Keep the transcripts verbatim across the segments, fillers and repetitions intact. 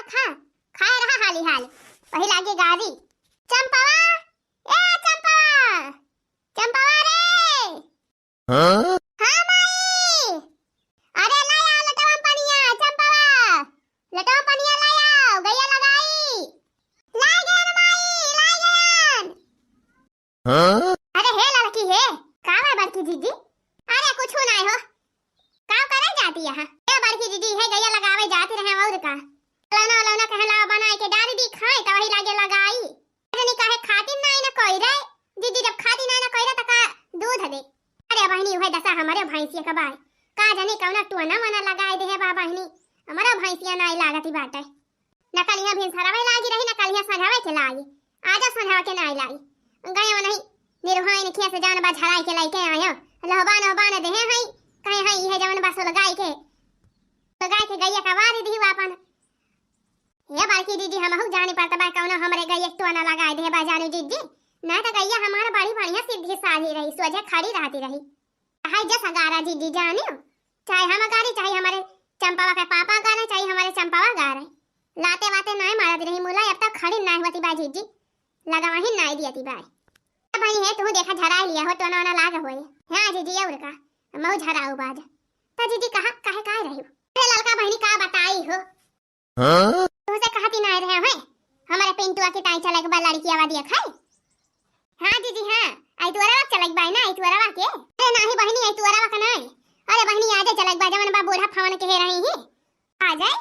खा, खाए रहा हाली हाल, वही लागे गारी। चंपवा, ए चंपवा, चंपवा रे। हाँ? हाँ माई, अरे लाई आओ लोटवा में पनिया, चंपवा, लोटवा में पनिया लाई आओ, गैया लगाई। लाई गयन माई, लाई गयन। हाँ? अरे हे लड़की हे, का बा बड़की जीजी? अरे कुछ नाय हो, का करे जाती यहाँ? ए बड़की जीजी हे गैया लगावे जाती रहे और का? लौना लौना कहे लाओ बनाए के डाल दी खाए तो वही लागे लगाई। जनी काहे खातिन नाय ना कोई रे? जीजी जब खातिन नाय ना कोई रे तो का दूध दे? अरे बहिनी उहे दसा हमरे भैंसिया के बाय। का जनी कौना टोना वोना लगाए दे हे बा बहिनी। हमरो भैंसिया नाय लागती बाटे। न कलिया भिनसरवे लागी रही, न कलिया संझवे के लागी। आजा संझवा के नाई लागी। गए वो नहीं, निरहुआ इनखिया से जवन बा झराई के लइके आयो। लहबान ओहबान देहे हई, कहे हई इहे जवन बा सुलगाई के, सुलगाई के गैया कवारी दिहु आपन। हे बड़की जीजी, हमहू जानी पड़त बा कौनो हमरे गैया के टोना लगाए देहे बा जानू जीजी। ना तो गैया हमार बड़ी बढ़िया सीधी साधी रही, सोझे खड़ी रहती रही। हाय जस गारा जीजी जानियो, चाहे हम गारी, चाहे हमारे चंपावा के पापा गारे, चाहे हमारे चंपावा गारे, लाते वाते नाय मारत रही मुला, अब तक खड़ी नाय होती बा जीजी, लगावा ही नाय दियती बा। ए बहिनी हे, तू देखा झराई लिया हो, टोना वोना लाग होए। हाँ जीजी, और का, मऊ झराऊ बाज। त जीजी कहा, काहे काय रही? अरे ललका बहिनी का बताई हो, हाँ? तोहसे कहती ना रहे हैं, हमरे पिंटुआ के ताई चले के बा लड़कियावा देखे। हाँ जीजी, हाँ, आई तुअरवा के चले के बा ना, आई तुअरवा के। अरे नाही बहिनी, आई तुअरवा के नाही। अरे बहिनी, आजे चले के बा, जवन बा बूढ़ा फवन के हे रही ही। आ जाए।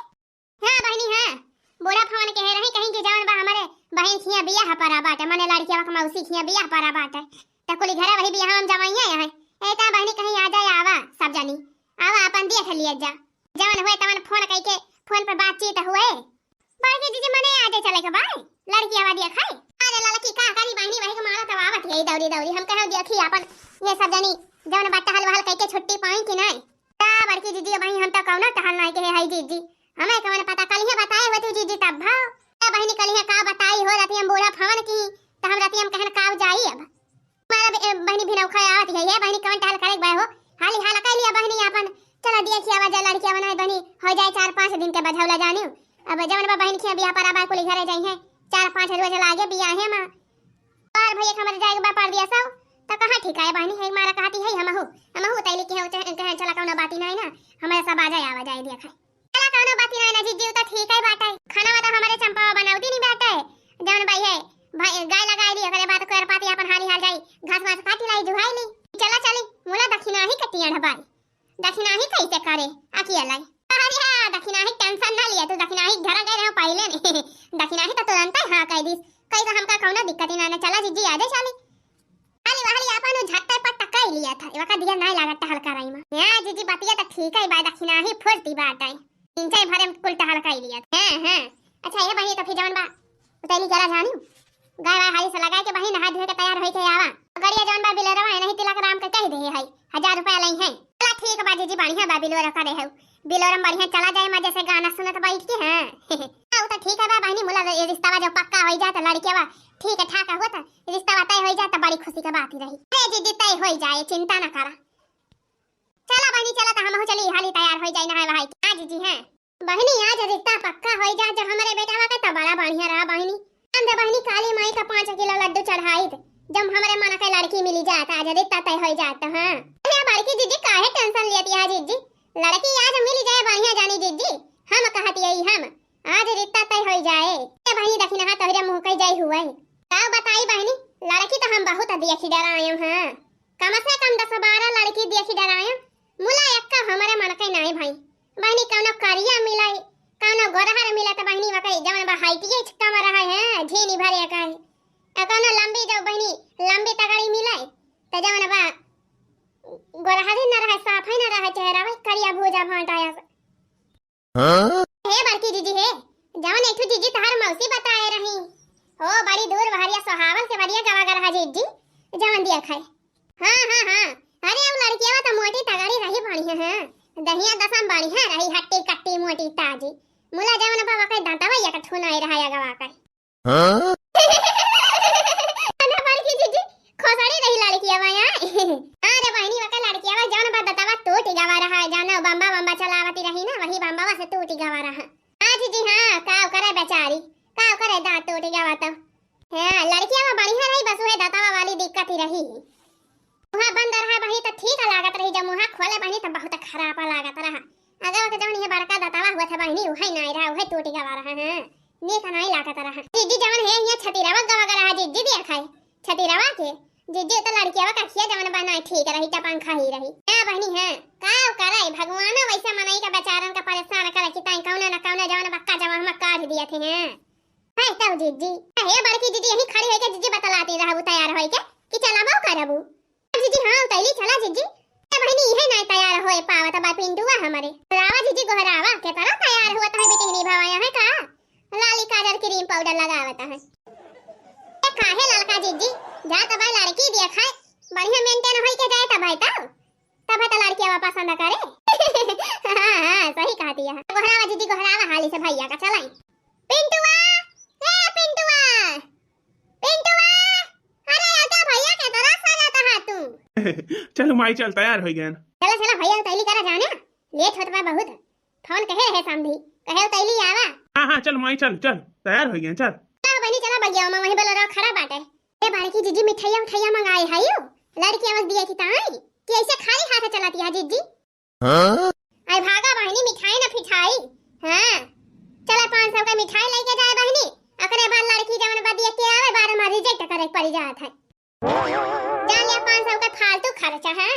हाँ बहिनी, हाँ, बूढ़ा फवन के हे रही, कहीं कि जवन बा हमरे बहिन खिया बियाह परा बाटे, मने लड़कियावा के मौसी खिया बियाह परा बाटे। त कुली घरे वही बियाह हम जवाइया है। ए ता बहिनी, कहीं आ जाए, आवा सब जनी, आवा अपन देख लिए जा। जवन हुए तवन फोन कइके, फोन पे बातचीत हुए। बड़की जीजी मने आजे चले के बाय, लड़कियावा देखे। अरे ललकी का करी बहिनी, वही के मारा तब आवत है दौरी दौरी। हम कहे देखी अपन ये सब जनी जवन बा टहल वहल कइके छुट्टी पाई कि नहीं। ता बड़की जीजी, बहिनी हम तो कौनो टहल नहीं के है जीजी, हमें कौन पता, कलिहे बताए हुए तू जीजी तब भाव। ए बहिनी कलिहे का बताई हो, रतिया में बूढ़ा फवन की, तो हम रतिया में कहन काव जाई अब। मारा बे-, बहिनी भिनौखा आवत है, ये बहिनी कौन टहल करे बा हो? हाली हाल कइ लिया बहिनी आपन, चला देखिया आवा जा लड़किया बनाए बहिनी, हो जाए चार पाँच दिन के बझौला जानियो। अब जवन बा बहिन खिया बियाह परा बा कुली घरे जाई है, चार पाँच रोज लागे बियाहे मा। और भैया के हमरे जाए के बा परदेसौ, त कहाँ ठीक है बहिनी, है मारा कहती है हमहू, हमहू तैली के हैं, कहे चला कौनो बाती नहीं ना, हमारे सब आ जाए, आवा जाए देखा। चला कौनो बात ना, ना जीजी, उ त ठीक है बाटे। खाना वाना हमरे चंपावा बनावती नहीं बाटे। जवन भाई है, भाई गाय लगाई ली, ओकरे बाद कर पाती अपन हाली हाल जाई, घास वास काटी लाई, जुहाई ली। चला चली, मुला दखिनाही के टियड़ बाई। दखिनाही कैसे करे, अकिया लाई। अरे हाँ, दखिनाही tension ना लिया तू, दखिनाही घर गए रहे पहले ने। दखिनाही तो तुरंत ही हाँ कह दीस। कैसे हमका कौनो दिक्कत ही ना, ना चला जीजी, आ जाए चली। हाली वहाली आपन उ झट्टे पट्टा कइ लिया था। एवा का दिया नाय लागत टहल कराई मा। या जीजी बतिया त ठीक है, बा दखिनाही फुर्ती बाटे। तीन चार भरे में कुल टहल कइ लिया था। हाँ, हाँ। अच्छा, ये बहिनी तो फिर जवन बा, उतैली जरा जानी। गाय वाय हाली से लगाए के बहिनी नहा धोए के तैयार होई के आवा। गड़िया जवन बा बिलोरवा है नहीं तिलक राम के कह दे है। हजार रुपया लई है। चला ठीक बा जीजी, बढ़िया बा बिलोर करे है। बिलोरम बढ़िया चला जाए मजे से गाना सुनत बैठ के, हाँ। हाँ, उ तो ठीक है बा बहिनी, मुला ये रिश्ता बा जो पक्का होई जात लड़किया बा, ठीक है ठाक है होत, रिश्ता बा तय होई जात बड़ी खुशी के बात ही रही। अरे जीजी तय होई जाए, चिंता ना करा। चला बहिनी चला, त हमहू चली हाली तैयार होई जाई नहाए वहाए के। हाँ जीजी हाँ। बहिनी आज रिश्ता पक्का होई जात जो हमरे बेटा बा के, त बड़ा बढ़िया रहा बहिनी। हम दे बहिनी काली माई का पाँच किलो लड्डू चढ़ाई थे, जब हमरे मन के लड़की मिली जात, आज रिश्ता तय होई जात। हाँ अरे बड़की जीजी काहे tension लेती है जीजी, लड़की आज मिली जाए बढ़िया जानी जीजी, हम कहत यही हम, आज रिश्ता तय होई जाए। ए बहिनी दखिनाहा तोहरे मुँह कई जाई हुए। का बताई बहिनी, लड़की तो हम बहुत देखी डरायम हाँ, कम से कम दस बारह लड़की देखी डरायम, मुला एक्का हमरे मन के नाई भाई। बहिनी कौनो करिया मिलाई, कौनो गोरहर मिला त बहिनी वकई जवन बा height ये कम रहा है, झीनी भरे का है। आ कौनो लंबी जो बहिनी लंबी तगड़ी मिलाई त जवन बा गोरहर ही न रहे, साफ ही न रहे चेहरा भाई, करिया भूजा भांटा या हाँ? हे बड़की जीजी हे, जवन एक ठो जीजी तहार मौसी बताए रही। हो बड़ी दूर बहरिया सोहावन से बढ़िया गवा गर हा जीजी, जवन दिया खाए। हाँ, हाँ, हाँ। अरे अब लड़किया तो मोटी तगड़ी रही बढ़िया है। दहिया दसम बढ़िया रही, हट्टी कट्टी मोटी ताजी। मुला जवन बाबा के दांतवा एक ठुनाई रहा या गवा के। हाँ? अरे बड़की जीजी, खोसड़ी रही लड़किया बा यार। अरे बहिनी वका लड़किया बा जौन बा दतवा टूटी गवा रहा है, जाना बम्बा बम्बा चलावती रही ना, वही बम्बा से टूटी गवा रहा। हाँ जीजी हाँ, का ओकर बेचारी, का करे, दाँत टूट गवा तो। हाँ, लड़किया में बढ़िया रही, बस उहे दाँतवा वाली दिक्कत ही रही। मुँहा बंद रहा बहिनी त ठीक लागत रही, जब मुँहा खोले बहिनी त बहुत खराब लागत रहा। अगर ओके जवन ये बड़का दाँतवा हुआ था बहिनी, उहे नाई रहा, उहे टूट गवा रहा। हाँ, नीक नाई लागत रहा। जिज्जी जवन है, हियाँ छतिरवा गवा गवा रहा, जिज्जी दिया खाए। छतिरवा के, जिज्जी त लड़किया का खिया जवन बा नाई ठीक रही, टपंखा ही रही। हाँ बहिनी, हाँ, का करे, भगवान वैसे मनई का बेचारन का परेशान करे कि ताई कौनो न कौनो जवन बक्का जवन हम काढ़ दिया थे। हाँ, है तब जिज्जी। हे बड़की जिज्जी, यहीं खड़ी होइके जिज्जी बतलाती रहबू तैयार होइके कि चलबो करबू। जिज्जी, हाँ, उतैली चला जिज्जी। ए बहिनी, इहे नाई तैयार होए पावत बा पिंटुआ हमरे। गोहरावा जिज्जी, गोहरावा, के तरह तैयार हुआ तहे बिटिहनी भवा यहाँ का? लाली काजल क्रीम पाउडर लगावत है। ए काहे ललका जिज्जी, जा त भाई लड़की दिया खाए, बढ़िया मेंटेन होइके जाए त भाई तब। तब है तो लड़किया पसंद करे। हाँ, हाँ, सही कहती है। गोहरावा जिज्जी, गोहरावा हाली से भैया का चलाई। पिंटुआ, ए पिंटुआ, पिंटुआ, अरे आजा भैया के तरह सजाता है तू। चलो माई चल, तैयार हो गए। चला, चला भैया, उतैली करा जाना, लेट होत बा बहुत। फोन कहे रहे समधी, कहे उतैली आवा। हाँ, हाँ, चल माई चल, चल, तैयार हो गए, चल। चला बहिनी, चला बगिया में, वहीं बोलो रहो खड़ा बाटे। ए बड़की जिज्जी, मिठाइया उठाइया मंगाए है यू? लड़की आवत दिया की ताई कि ऐसे खाली हाथ चलती है जिज्जी? हाँ? आई भागा बहिनी, मिठाई न फिठाई। हाँ, चला पाँच सौ का मिठाई लेके जाए बहिनी, ओकरे बाद लड़की जवन बा दिया के आवे, बाद में रिजेक्ट करे के पड़ी जात है। जान लिया पाँच सौ का फालतू खर्चा है।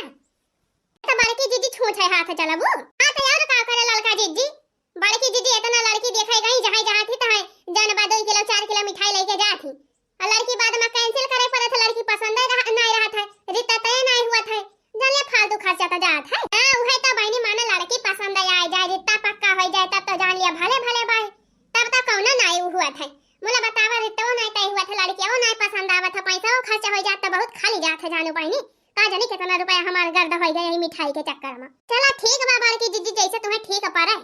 तो बड़की जिज्जी छूट है हाथ चलबू। हाँ तो यार का करे ललका जिज्जी, बड़की जिज्जी इतना लड़की देखे गई, जहाँ जहाँ थी तहाँ जन बा दो किलो चार किलो मिठाई लेके जात थी। और लड़की बाद में कैंसिल करे पड़त है, लड़की पसंद रह, नहीं रहत है, रिश्ता तय नहीं हुआ था, जान लिया फालतू खर्चा तो जात है। हाँ, उहे तो बहिनी माने लड़की पसंद आए जाए, रिश्ता पक्का हो जाए तब तो जान लिया भले भले बाय, तब तो कौनो नहीं हुआ था। मुला बतावा रिश्तो नहीं तय हुआ था, लड़कियों नहीं पसंद आवत है, पैसा खर्चा हो जात तो बहुत खाली जात है जानू बहिनी। का जानी कितना रुपया हमार गर्द हो गया यही मिठाई के चक्कर में। चला ठीक बा बड़की जिज्जी, जैसे तुम्हें ठीक पड़े।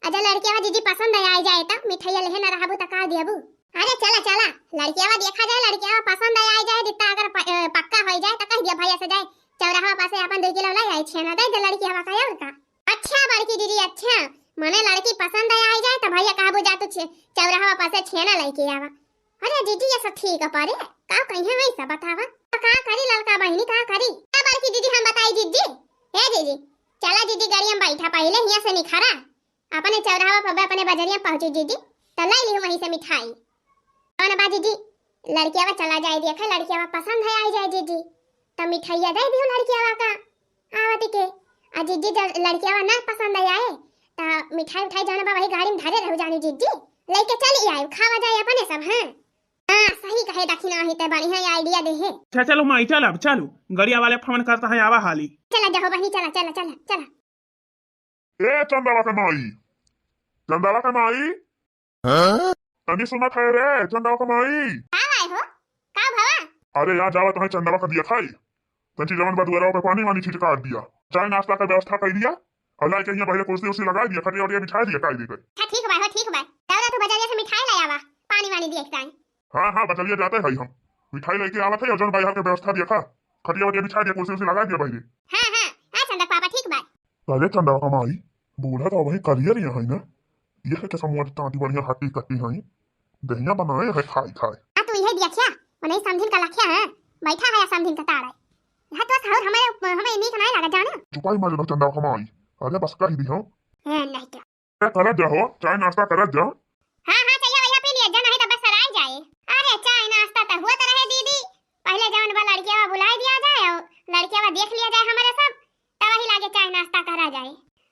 अजा लड़कियावा जिज्जी पसंद आई जाए त मिठाइया लेहे न रहबू त का दियबू? अरे चला चला, लड़कियावा देखा जाए, लड़कियावा पसंद आई जाए, जितना अगर प-, अ, पक्का हो जाए त कह दिया भैया से जाए चौराहा पासे अपन दो किलो ले आई छेना दे दे लड़कियावा का और का। अच्छा बड़की दीदी अच्छा, मने लड़की पसंद आई जाए त भैया कहबू जा तू छे-, चौराहा पासे छेना लेके आवा। अरे जीजी, ये सब ठीक है परे, का कहिए वही सब बतावा। तो का करी ललका बहिनी, का करी? ए बड़की जीजी, हम बताई जीजी। हे जीजी, चला जीजी, गाड़ी में बैठा, पहले हियाँ से निखरा, अपने चौराहा पर अपने बजरिया पहुँची जीजी, तो ले ली वहीं से मिठाई। कौन बा जीजी, लड़कियावा चला जाए, देखा लड़कियावा पसंद है आई जाए जीजी, तो मिठाइया दे दियो लड़कियावा का। आवती के, आ जीजी, जब लड़कियावा ना पसंद आए, त मिठाई उठाई जौन बा वही गाड़ी में धरे रहू जानी जीजी, लेके चली आए, खावा जाए अपने सब। हाँ, हाँ, सही कहे दखिना ही ते बढ़िया आइडिया दे है। अच्छा चलो माई, चल अब चलो, गड़िया वाले फोन करता है, आवा हाली। चला जाओ बहिनी, चला, चला, चला, चला। ए चंदावा के माई, चंदावा के माई, हाँ? तनी सुनत है रे, चंदावा के माई। का भाई हो? का भवा? अरे यहाँ जावा तो है चंदावा का दिया खाई, तंची जवन बा दुआरा पे पानी वानी छिटका दिया, चाय नाश्ता का व्यवस्था कर दिया, और लाइके यहाँ पहले कुर्सी उर्सी लगा दिया, खटिया वटिया बिछा दिया, काई दे कर। अच्छा ठीक बा हो, ठीक बा। दौड़ा तू बजारिया से मिठाई ले आवा, पानी वानी दिया एक टाइम। हाँ हाँ, बजरिया जाते है हम, मिठाई लेके आवत है और जौन बाहर के व्यवस्था देखा, खटिया वटिया बिछा दिया, कुर्सी उर्सी लगा दिया पहले। हाँ हाँ, हाँ चंदा पापा ठीक बा। अरे चंदा कमाई, बूढ़ा तो वही करियर यहाँ है ना, यह के समूह तांती बढ़िया हट्टी कट्टी है, दहिया बनाए है खाई खाए। आ तू इहे देखिया, उन्हें समझिन का लखिया है, बैठा है या समझिन का ताड़ा। यह तो सहूर हमें, हमें नीक नहीं लगा जाने। चुपाई मार दो चंदा कमाई, अरे बस कह दी हो। है नहीं क्या? ए, करत जा हो, चाय नाश्ता करत जा। हाँ, हाँ, चहिया भैया पी लिया जा, नहीं तो बस सराय जाए। अरे, चाय नाश्ता तो हुआ तो रहे दीदी, पहले जौन बा लड़किया बुलाई दिया जाए और लड़किया देख लिया जाए हमारे सब, तब वही लागे चाय नाश्ता करा जाए।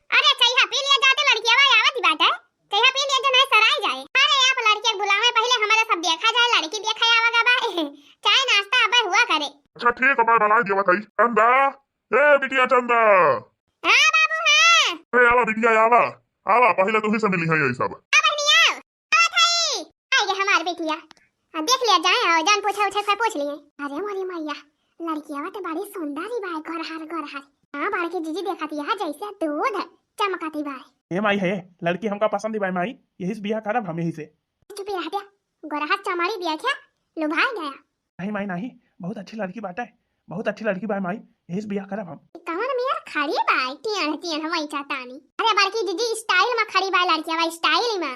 अरे, चहिया पी लिया जाते लड़किया आवत ही बाटे, चहिया पी लिया जा, नहीं सराय जाए। अरे, आप लड़के बुलावे पहले हमारे सब देखा जाए, लड़की देखा आवा गा बा। चाय नाश्ता अबे हुआ करे। अच्छा, ठीक है, मैं बुलाई देवा थई। चंदा, ए बिटिया चंदा। हाँ बाबू, हाँ। ए आवा बिटिया, आवा, आवा, पहले तू ही से मिली है यही सब। आ बहनी आओ, आओ थाई। आ गया हमार बिटिया। आ देख लिया जाए, आओ जान पूछा उठे से पूछ लिए। अरे मोरी मैया, लड़किया तो बड़ी सुंदर ही बाय, गोरहर गोरहर। हाँ, बड़की जीजी देखा दिया है जैसे दूध चमकाती बाय। ए माई है, लड़की हमका पसंद ही बाय माई, यही से बियाह करब हम यही से। चुप रह गया, गोरहर चमारी दिया क्या, लुभाई गया। नहीं माई नहीं, बहुत अच्छी लड़की बाटे, बहुत अच्छी लड़की बाय माई, यही से बियाह करब हम। कवन मियर खड़ी बाय, टियन टियन हवाई चातानी। अरे बड़की जीजी स्टाइल में खड़ी बाय लड़किया बाय, स्टाइल में।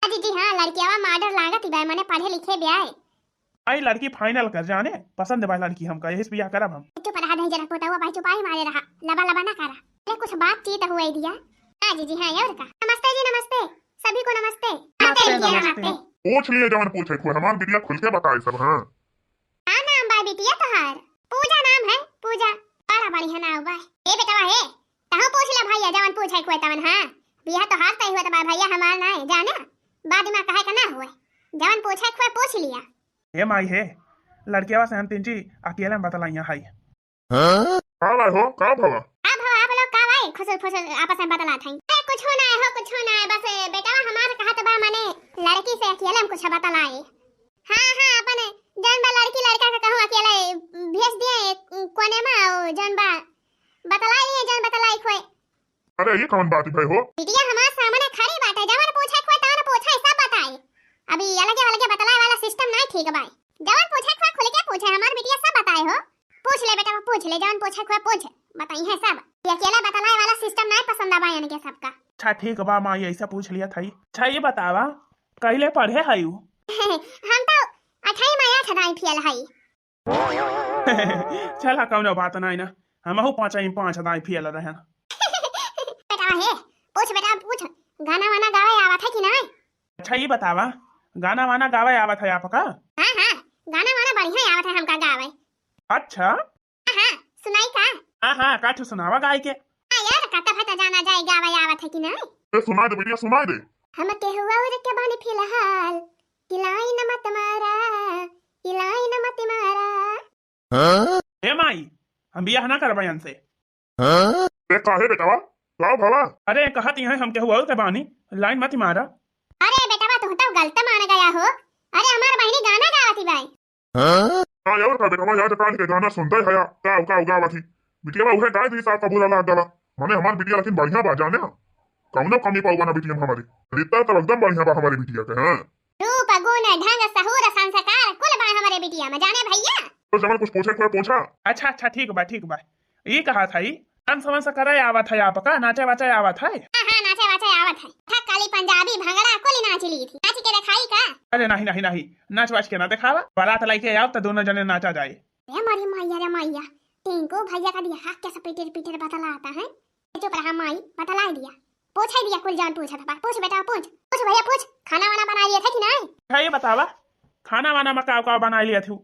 हाँ जीजी, हाँ, लड़कियावा model लागत ही बा, मने पढ़े लिखे बा। आई लड़की final कर जाने, पसंद बा लड़की हमका, यही से बियाह करब हम। चुप रहा, नहीं जरा पोतवा भाई, चुपाई मारे रहा, लबा लबा ना करा। अरे कुछ बातचीत हुआ ही दिया। हाँ जीजी, हाँ, और का? नमस्ते जी, नमस्ते, सभी को नमस्ते। नमस्ते, नमस्ते, नमस्ते। नमस्ते। पूछ लिए जवन पूछे खुए, हमार बिटिया खुल के बताए सब। हाँ। का नाम बा बिटिया तोहार? पूजा नाम है, पूजा। बड़ा बढ़िया नाम बा। ए बेटवा हे, तहूँ पूछ ले भैया, जवन पूछे कोई तवन। हाँ, बियाह तोहार तय हुआ त बा भैया, हमार ना है, जाने? बाद में कहे का ना हुए, जवन पूछे कोई पूछ लिया। हे माई हे, लड़कियावा से हम तीन जी अकेले में बतलाइया हई। हाँ? का भाई हो, का भवा? का भवा, आप लोग का भाई खुसुर फुसुर आपस में बतलात हई? अरे कुछ ना है हो, कुछ ना है, बस बेटवा हमार कहत बा, माने लड़की से अकेले में कुछ बतलाए। हाँ, हाँ, अपन जौन बा लड़की लड़का के कहूँ अकेले भेज दिए कोने में, और जौन बा बतलाई लिए, जौन बतलाई खोए। अरे, ये कौन बात भाई हो? बिटिया हमार सामने खड़ी बाटे, जवन पूछे खोए तवन पूछे, सब बताए। अभी अलगे अलगे बतलाए वाला system नहीं ठीक बाय। जवन पूछे खोए खुल के पूछे, हमार बिटिया सब बताए हो। पूछ ले बेटा, पूछ ले, जवन पूछे खोए पूछ, बताई है सब। ये अकेले बतलाए वाला system नहीं पसंद आबा इनके सबका। अच्छा ठीक बा माई, ऐसा पूछ लिया था। अच्छा ये बतावा, कहिले पढ़े हयू? हम तो अठाई में आठ दाई फेल हई। चला कौनो बात नहीं ना, हमहू पाँच में पाँच दाई फेल रहे। बेटा हे, पूछ बेटा पूछ, गाना वाना गावे आवत है कि नहीं? अच्छा ये बतावा, गाना वाना गावे आवत है आपका? हाँ हाँ, गाना वाना बढ़िया आवत है हमका गावे। अच्छा। हाँ, सुनाई का? हाँ, हाँ, काठू सुनावा गाय के। हाँ यार, का तब है तो जाना जाए, गावे आवत है कि नहीं? ए, सुनाई दे बिटिया, सुनाई दे। हम केहू और के बानी फिलहाल, ई लाइन मत मारा, ई लाइन मत मारा। हाँ? ए माई, हम बियाह ना करबे इनसे। हाँ? ए, काहे बेटवा? का भवा? अरे, कहत ही हैं हम केहू और के बानी, लाइन मत मारा। अरे बेटवा, तू तो गलत मान गया हो। अरे, हमार बहिनी गाना गावत ही बाई। हाँ? हाँ, और का बेटवा, याद काल के गाना सुनते है या? का, का गावत ही? बिटिया उहे गाय दी साहब कबूला लाग गला। माने हमार बिटिया लेकिन बढ़िया बा, जाने ना? कौनो कमी पाउबा ना बिटिया में हमारी। रिश्ता सब एकदम बढ़िया बा हमारी बिटिया के, हाँ। रूप, गुण, ढंग, सहूर, संस्कार, कुल बा हमारे बिटिया में, जाने भैया। तो जवन कुछ पूछे के पूछा। अच्छा, अच्छा, ठीक बा, ठीक बा। ई कहा था ई, डांस वांस करे आवत है आपका, नाचे वाचे आवत है? हाँ, हाँ, नाचे वाचे आवत है। कथकली, पंजाबी, भंगड़ा, कुल नाच ली थी। नाच के दिखाई का? अरे नहीं, नहीं, नहीं, नाच वाच के ना दिखावा, बारात लेके आओ तो दोनों जने नाचा जाए। रे मोरी मैया रे मैया, टिंकू भैया का दिया के सब पिटर पिटर बतलाता है। चुप रहा माई, बतलाई दिया। पूछ है दिया कुल जान पूछत बा। पूछ बेटा पूछ। पूछ भैया पूछ, खाना वाना बना लिए थे कि नहीं? अच्छा ये बतावा, खाना वाना में का का बना लिए थे?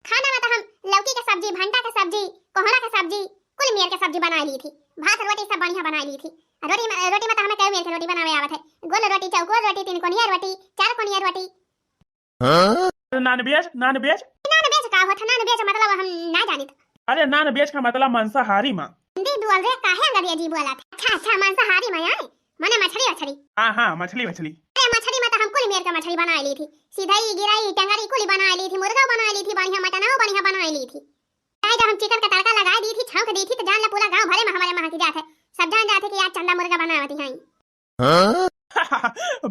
खाना में तो हम लौकी के सब्जी, भंटा के सब्जी, कोहड़ा के सब्जी, कुल मेर के सब्जी बना ली थी। भात रोटी सब बढ़िया बना ली थी। रोटी में, रोटी में तो हमें कई मेर के रोटी बनावे आवत है। गोल रोटी, चौकोर रोटी, तीन कोनिया रोटी, चार कोनिया रोटी। हाँ? Non veg, non veg? Non veg का होत? Non veg मतलब हम ना जानित। अरे non veg का मतलब मांसाहारी माँ। हिंदी बोल रे, काहे अंग्रेजी बोलत? अच्छा, अच्छा, मांसाहारी माँ, आए? मने मछली, मछली। हाँ, हाँ, मछली, मछली। अरे मछली में तो हम कुल मेर का मछली बना ली थी। सिधई, गिरई, टंगरी कुल बना ली थी, मुर्गा बना ली थी, बढ़िया मटनो बढ़िया बना ली थी। चाहे जब हम चिकन का तड़का लगा दी थी, छौंक दी थी, तो जान ला पूरा गांव भरे में हमारे महक जात है। सब जान जाते कि आज चंदा मुर्गा बनावती हैं। हाँ?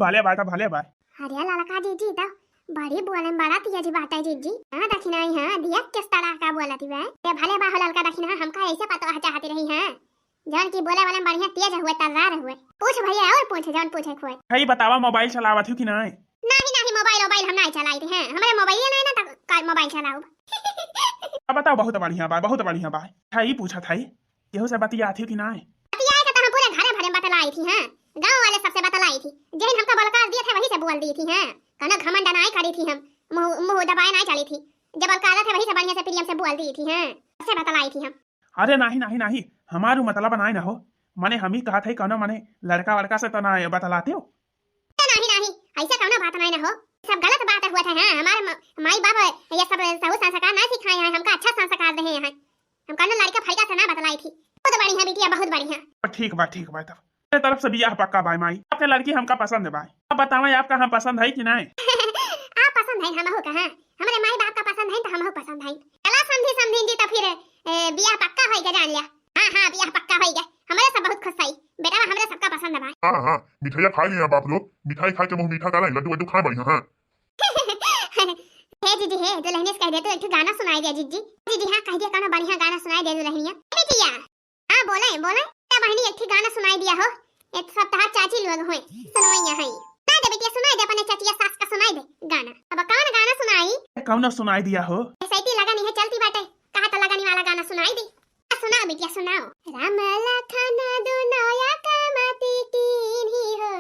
भले बाटा, भले बा। अरे ललका जीजी तो बड़ी बोले में बड़ा तेज बाटे जीजी। हाँ दखिना, हाँ दिया किस तरह का बोलत ही बे। ए भले बा हो ललका दखिना, हमका ऐसे पतोह चाहती रही, हाँ जौन की बोले वाले में बढ़िया तेज हुए, तर्रार हुए। पूछ भैया और पूछ जौन पूछे खोए। हई बतावा मोबाइल चलावत हो कि नहीं? नहीं नहीं, मोबाइल वोबाइल हम नहीं चलाई थे, हैं हमरे मोबाइल नहीं ना, तो का मोबाइल चलाऊ? अब बताओ, बहुत बढ़िया बा, बहुत बढ़िया बा। हई पूछत हई, केहू से बतियात हो कि नहीं? बतियाए के तो हम पूरे घरे भरे में बतलाई थी, हाँ, गाँव वाले सबसे बतलाई थी। जेहिन हमका बलकार दिए थे, वही से बोल दी थी, हाँ, कौनो घमंड नाई करी थी हम, मुँह, मुँह दबाए नाई चली थी। जब बलकार थे, वही से बढ़िया से प्रियम से बोल दी थी, हाँ, सबसे बतलाई थी हम। अरे नाही, नाही, नाही, हमारू मतलब नाई ना हो, मने हम ही कहा थे कौनो मने लड़का वड़का से तो ना बतलाते हो। अरे नाही, नाही, ऐसा कौनो बात नाई ना हो, सब गलत बात हुआ था, हाँ, हमारे म-, माई बाप ये सब सहू संस्कार ना सिखाए हैं, हमका अच्छा संस्कार दे हैं। हम कौनो लड़का फड़का से ना बतलाई थी। बहुत बढ़िया बिटिया, बहुत बढ़िया। ठीक बा, ठीक बा, तब मेरे तरफ से बियाह पक्का बाय माई। आपके लड़की हमका पसंद बाय। अब बतावा आपका हम पसंद है कि नहीं? आप पसंद है, हमहू का, हाँ। हमरे माई बाप का पसंद है तो हमहू पसंद है। चला समधी समधिन जी, तो फिर, ए, बियाह पक्का होई गया, जान लिया। हाँ, हाँ, बियाह पक्का होई गया। हमरे सब बहुत खुश है। बेटा, हमरे सबका पसंद बाय। हाँ, हाँ, मिठाइया खा लिया बाप लोग। मिठाई खा के मुँह मीठा करा, लड्डू वड्डू खा बढ़िया, हाँ। हे जीजी हे, दुल्हनिया से कह दे तो एक ठो गाना सुनाई दे जीजी। जीजी हाँ, कह दिया कौनो बढ़िया गाना सुनाई दे दुल्हनिया। ए बिटिया, हाँ बोले, बोले। ए बहिनी एक ठो गाना सुनाई दिया हो। एक सब तहार चाची लोग होए, सुनवैया है। ना दे बिटिया, सुनाई दे अपने चचिया सास का, सुनाई दे गाना। अब कौन गाना सुनाई? कौन सुनाई दिया हो? ऐसे ही लगन है चलती बाटे, कहा तो लगन वाला गाना सुनाई दी। सुनाओ बिटिया, सुनाओ। राम लखन दुनो या कमति कीन्ही हो,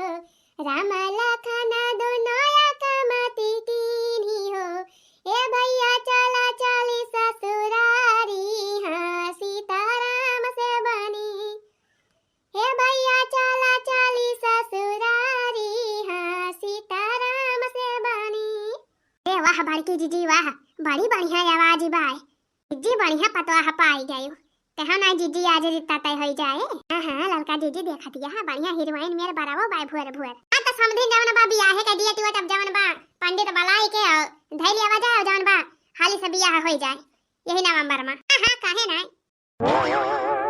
राम लखन दुनो या कमति कीन्ही हो, ए भैया चला चली ससुरारी, हाँ सीताराम से बनी। हे भैया चला चली ससुरारी, हाँ सीताराम से बनी। ए वाह बड़की जीजी वाह, बड़ी बढ़िया आवाज बाय। जीजी बढ़िया पतवाह पाई गयो। कहा ना जीजी आज रिश्ता तय होई जाए। हाँ हाँ ललका जीजी देखत या, बढ़िया हीरोइन मेर बरावो बाय भुअर भुअर। हाँ तो समधिन जवन बा बियाहे के date वेट अब जवन बा पंडित बलाई के और धैली आवा जाए जवन बा हाली से बियाह होई जाए यही नवंबर में। हाँ हाँ काहे ना।